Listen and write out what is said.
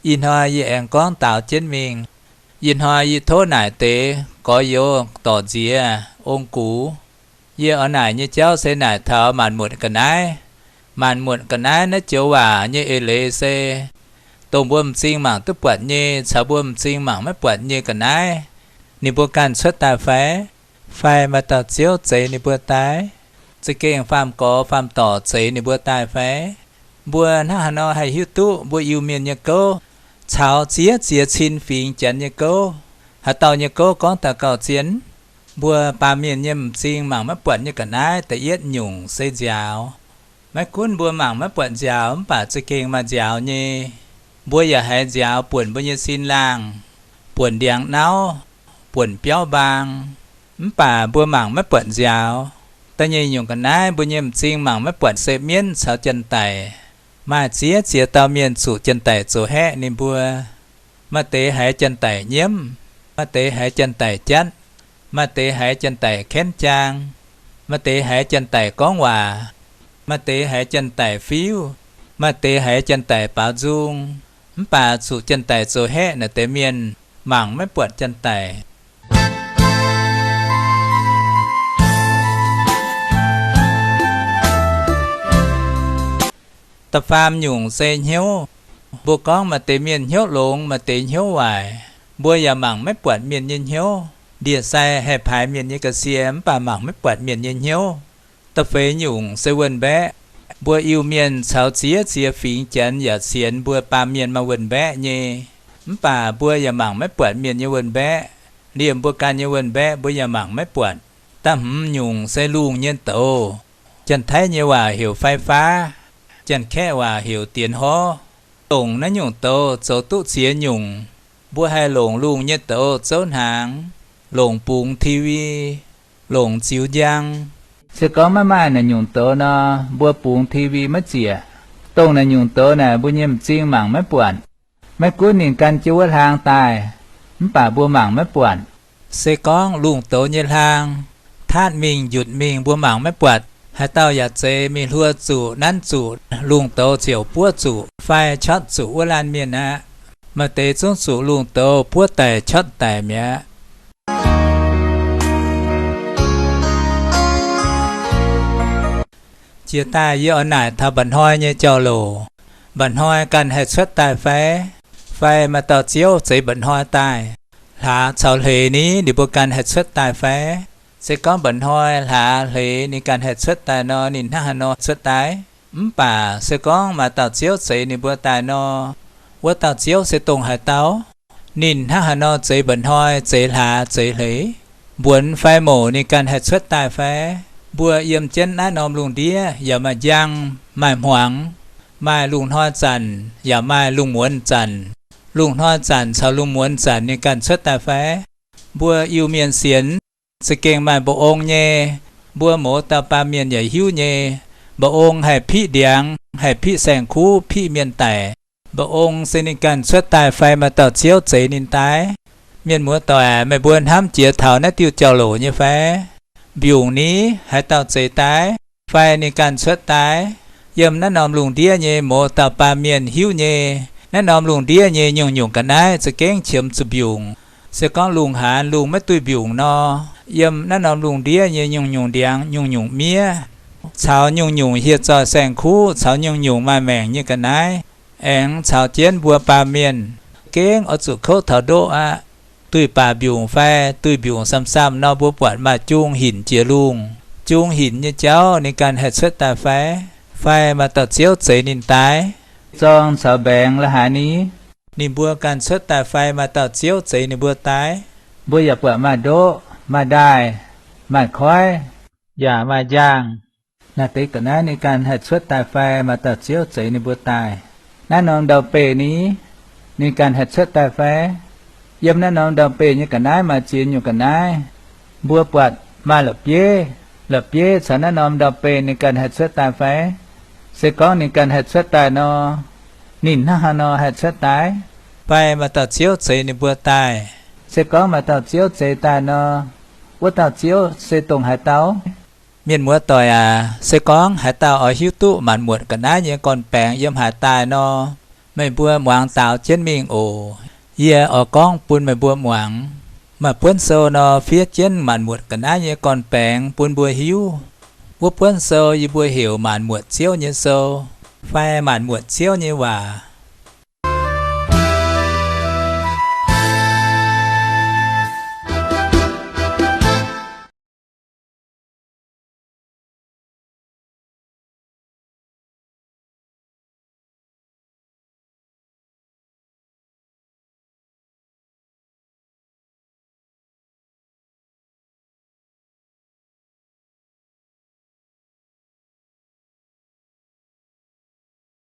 Ih hnoi yie aengx gorngv daaux jienv mingh. Ih hnoi yie tov naaic deix gorx-youz dorc nziex ong-gux. Yie oix naaic nyei jauv se naaic taux maanc muotc ga'naaiv. Maanc muotc ga'naaiv naaiv joux waac nyei eix leiz se dongh mbuo m'zing mangc duqv buatc nyei caux mbuo m'zing mangc maiv buatc nyei ga'naaiv, ninh mbuo ganh cuotv daaih fai? Fai maaih dauh ziouv zeix ninh mbuo daaih? Za'gengh faam-gorx faam-dorc zeix ninh mbuo daaih fai? Mbuo hnangv haaix nor haih hiuv duqv mbuo Iu-Mienh nyei gouv caux ziex ziex cin fingx Janx nyei gouv? Haaix dauh nyei gouv gorngv daux gauh zien? Mbuo baamh mienh nyei m'zing mangc maiv buatc nyei ga'naaiv da'yietv nyungc se nziaaux. Maiv gunv mbuo mangc maiv buatc nziaaux mv baac za'gengh maaih nziaaux nyei. Mbuo yaac haiz nziaaux buonc mbuo nyei sin-laangh, buonc ndiangx-nauv, buonc biauv-mbaang, mv baac mbuo mangc maiv buatc nziaaux. Da'nyeic nyungc ga'naaiv mbuo nyei m'zing mangc maiv buatc se mienv caux janx-daic. Maaih ziex ziex dauh mienh zuqc janx-daic zoux haeqv ninh mbuo. Maaih deix haiz janx-daic nyiemv, maaih deix haiz janx-daic jatv, maaih deix haiz janx-daic kaenv jaang, maaih deix haiz janx-daic gorngv waac, maaih deix haiz janx-daic fiuv, maaih deix haiz janx-daic baaux nzung. Mv baac zuqc janx-daic zoux haeqv naaic deix mienh mangc maiv buatc janx-daic. Da'faam nyungc se hnyouv. Mbuo gorngv maaih deix mienh hnyouv longx, maaih deix hnyouv waaic. Mbuo yaac mangc maiv buatc mienh nyei hnyouv. Ndie-sai haih paaix mienh nyei ga'sie mv baac mangc maiv buatc mienh nyei hnyouv. Da'feix nyungc se wuonh mbaeqv. Mbuo Iu-Mienh caux ziex ziex fingx Janx yaac sienx mbuo baamh mienh maaih wuonh mbaeqv nyei, mv baac mbuo yaac mangc maiv buatc mienh nyei wuonh mbaeqv. Liemh mbuo ganh nyei wuonh mbaeqv mbuo yaac mangc maiv buatc. Da'hmz nyungc se lungh nyei douz. Janx-Taiv nyei waac heuc ไฟฟ้า, Janx-Kaeqv waac heuc 電火. Dongc naaiv nyungc douz zoux duqv ziex nyungc. Mbuo haih longc lungh nyei douz zouv hnaangx, longc bungx TV, longc ziux njang. Se gorngv maiv maaih naaiv nyungc douz nor, mbuo bungx TV maiv ziec. Dongh naaiv nyungc douz naaic mbuo nyei m'zing mangc maiv buatc. Maiv gunv ninh gan jienv wuov hlaang daaih, mv baac mbuo mangc maiv buatc. Se gorngv lungh douz nyei hlaang taatv mingh njutc mingh mbuo mangc maiv buatc, haaix dauh yaac zeiz mingh hluo zuqc, nanv zuqc, lungh douz ziouc buov zuqc fai ช็อต zuqc wuov laanh mienh aqv. Maaih deix zungv zuqc lungh douz buov daic ช็อต daic mi'aqv. Jiex daaih yie oix naaic taux mba'hnoi nyei jauv-louc. Mba'hnoi ganh haih cuotv daaih fai? Fai maaih dauh ziouv zeix mba'hnoi daaih? Hlaax caux hleix ni, ninh mbuo ganh haih cuotv daaih fai? Se gorngv mba'hnoi, hlaax, hleix ninh ganh haih cuotv daaih nor, ninh hnangv haaix nor cuotv daaih? Mv baac se gorngv maaih dauh ziouv zeix ninh mbuo daaih nor, wuov dauh ziouv se dongh haaix dauh? Ninh hnangv haaix nor zeix mba'hnoi, zeix hlaax, zeix hleix? Mbuonx fai mouc ninh ganh haih cuotv daaih fai? Mbuo yiem jienv naaiv norm lungh ndiev yaac maaih njang, maaih hmuangx, maaih lungh hnoi zanc yaac maaih lungh muonz zanc. Lungh hnoi zanc caux lungh muonz zanc ninh ganh cuotv daaih fai? Mbuo Iu-Mienh sienx, za'gengh maaih mba'ong nyei. Mbuo mouz dauh baamh mienh yaac hiuv nyei. Mba'ong haih piqv ndiangx, haih piqv saeng-kuv, piqv mienh daic. Mba'ong se ninh ganh cuotv daaih fai maaih dauh ziouv zeix ninh daaih? Mienh muoz doic, meih mbuo hnamv jiex taux naaiv diuh jauv-louc nyei fai? Mbiungc ni, haaix dauh zeix daaih? Fai ninh ganh cuotv daaih? Yiem naaiv norm lungh ndiev nyei mouz dauh baamh mienh hiuv nyei. Naaiv norm lungh ndiev nyei nyungc-nyungc ga'naaiv za'gengh qiemx zuqc mbiungc. Se gorngv lungh haanz lungh maiv duih mbiungc nor, yiem naaiv norm lungh ndiev nyei nyungc-nyungc ndiangx, nyungc-nyungc miev, caux nyungc-nyungc hieh zoih saeng-kuv, caux nyungc-nyungc maaih maengc nyei ga'naaiv, aengx caux jienv mbuo baamh mienh, gengh oix zuqc kouv taux ndoqv aqv. Duih baac mbiungc fai? Duih mbiungc samh-samh nor, mbuo buatc maaih jung hinc jiex lungh. Jung hinc nyei jauv ninh ganh haih cuotv daaih fai? Fai maaih dauh ziouv zeix ninh daaih? Zorng caux mbaengx la'haaix ni, ninh mbuo ganh cuotv daaih fai maaih dauh ziouv zeix ninh mbuo daaih? Mbuo yaac buatc maaih ndoqv, maaih ndaaih, maaih koiv, yaac maaih njang. Naaiv deix ga'naaiv ninh ganh haih cuotv daaih fai maaih dauh ziouv zeix ninh mbuo daaih? Naaiv norm ndau-beih ni, ninh ganh haih cuotv daaih fai? Yiem naaiv norm ndau-beih nyei ga'naaiv maaih ziex nyungc ga'naaiv. Mbuo buatc maaih la'bieiv. La'bieiv caux naaiv norm ndau-beih ninh ganh haih cuotv daaih fai? Se gorngv ninh ganh haih cuotv daaih nor, ninh hnangv haaix nor haih cuotv daaih? Fai maaih dauh ziouv zeix ninh mbuo daaih? Se gorngv maaih dauh ziouv zeix daaih nor, wuov dauh ziouv se dongh haaix dauh? Mienh muoz doic aac, se gorngv haaix dauh oix hiuv duqv maanc muotc ga'naaiv nyei gorn-baengx yiem haaix daaih nor, Meih mbuo muangx daaux jienv mingh oc. Yie oix gorngv bun meih mbuo muangx. Maaih buonv sou nor fiev jienv maanc muotc ga'naaiv nyei gorn-baengx bun mbuo hiuv. Wuov buonv sou yie mbuo heuc Maanc Muotc Ziouv Nyei Sou fai Maanc Muotc Ziouv Nyei Waac.